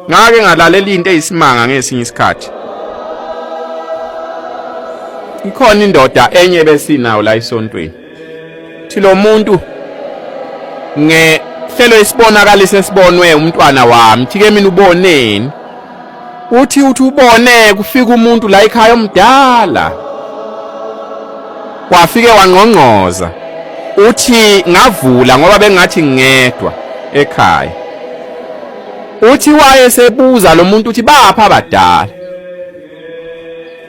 Ngake ngalalela into eyisimanga ngesinye isikhathi. Ikhona indoda enye besinayo la esontweni. Thi lo muntu ngehlelo isibonakaliso esibonwe umntwana wami, thi ke mina uboneni? Uthi ubone kufika umuntu la ekhaya omdala. Wafike wangqongqoza. Uthi ngavula ngoba bengathi ngingedwa ekhaya. Uthi wayesebuza lo muntu uthi bapha abadala.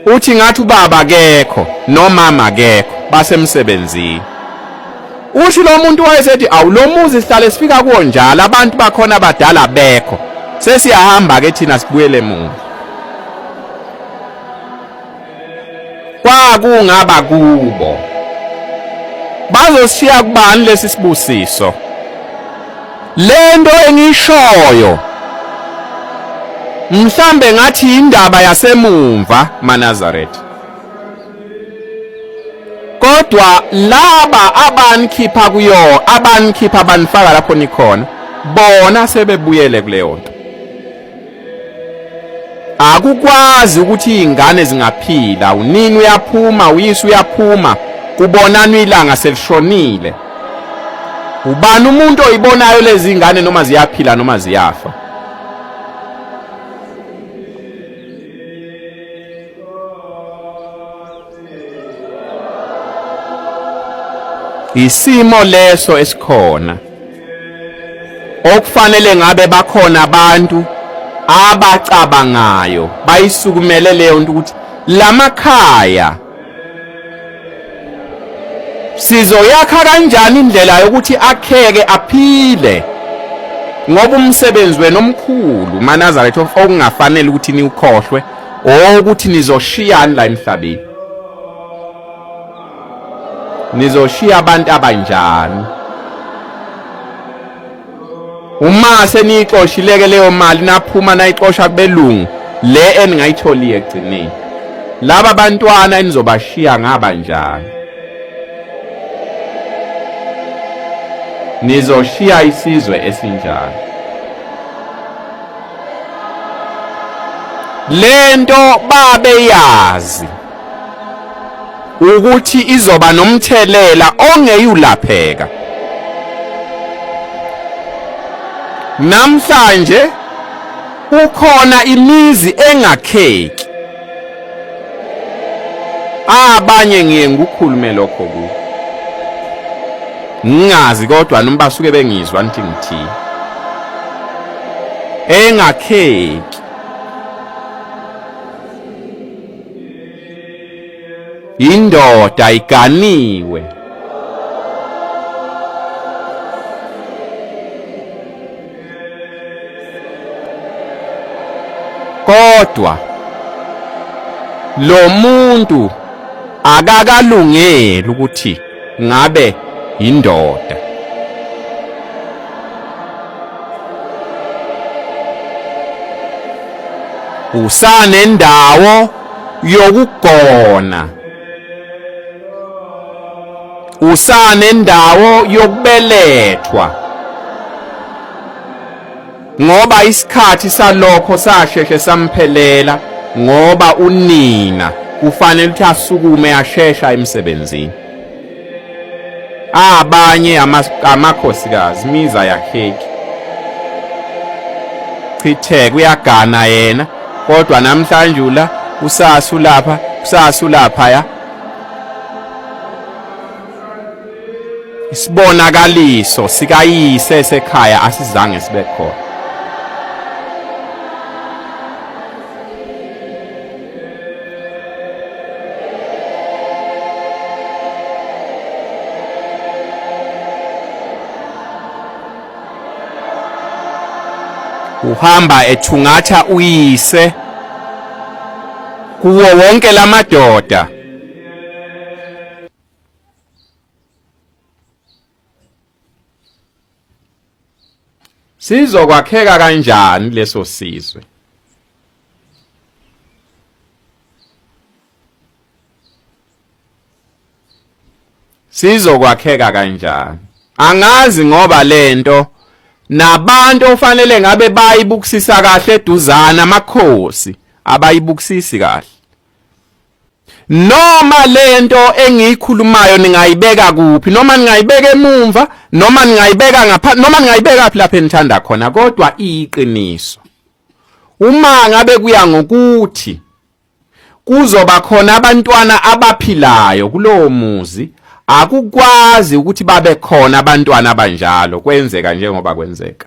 Uthi ngathi ubaba akekho nomama akekho basemsebenzini. Uthi lo muntu wayesethi awu lo muzi sihlale sifika kuwo njalo abantu bakhona abadala bekho. Sesiyahamba ke thina sibuyele emuva. Kwakungaba kubo. Bazoshiya kubani lesi sibusiso? Lento engishoyo mhlambe ngathi indaba yasemumva maNazaretha. Kodwa laba abanikhipha kuyo, abanikhipha banifaka lapho nikhona, bona sebebuyele kuleyo nto. Akukwazi ukuthi izingane zingaphila, unini uyaphuma, uyise uyaphuma, kubonana ilanga selishonile. Ubani umuntu oyibonayo lezi ngane noma ziyaphila noma ziyafa? Isimo leso esikhona okufanele ngabe bakhona abantu abacabangayo bayisukumele leyo nto ukuthi lamakhaya sizoyakha kanjani indlela yokuthi akheke aphile ngoba umsebenzi wenu omkhulu maNazaretha okungafanele ukuthi niwukhohlwe ukuthi nizoshiyani la emhlabeni, nizoshiya abantu abanjani. Uma seniyixoshileke leyo mali naphuma nayixosha kubelungu le eningayitholi ekugcineni, laba bantwana enizobashiya ngaba njani? Nizoshiya isizwe esinjani? Lento babeyazi ukuthi izoba nomthelela ongeyulapheka. Namhlanje kukhona imizi engakheki. Abanye ngiye ngikukhulume lokho ku. Ngingazi kodwa noma basuke bengizwa nithi ngithini. Engakheki. Indoda iganiwe. Kodwa lo muntu akakalungeli ukuthi ngabe indoda. Usanendawo yokugona, usanendawo yokubelethwa, ngoba isikhathi salokho sasheshe samphelela, ngoba unina kufanele ukuthi asukume ashesha emsebenzini. Abanye amakhosikazi miza yakheki chitheka uyagana yena, kodwa namhlanje ula kusasa ulapha kusasa ulapha ya. Isibonakaliso sikayise sekhaya asizange sibe khona. Uhamba ethungatha uyise kuwo wonke lamadoda. Sizokwakheka kanjani leso sizwe? Sizokwakheka kanjani? Angazi ngoba lento Nabantu ofanele ngabe bayibukisisa kahle eduzana amakhosi abayibukisisi kahle. Noma lento engiyikhulumayo ningayibeka kuphi, noma ningayibeka emumva, noma ningayibeka ngapha, noma ningayibeka phi lapho enithanda khona, kodwa iyiqiniso. Uma ngabe kuya ngokuthi kuzoba khona abantwana abaphilayo kulowo muzi, akukwazi ukuthi babe khona abantwana abanjalo, kwenzeka njengoba kwenzeka.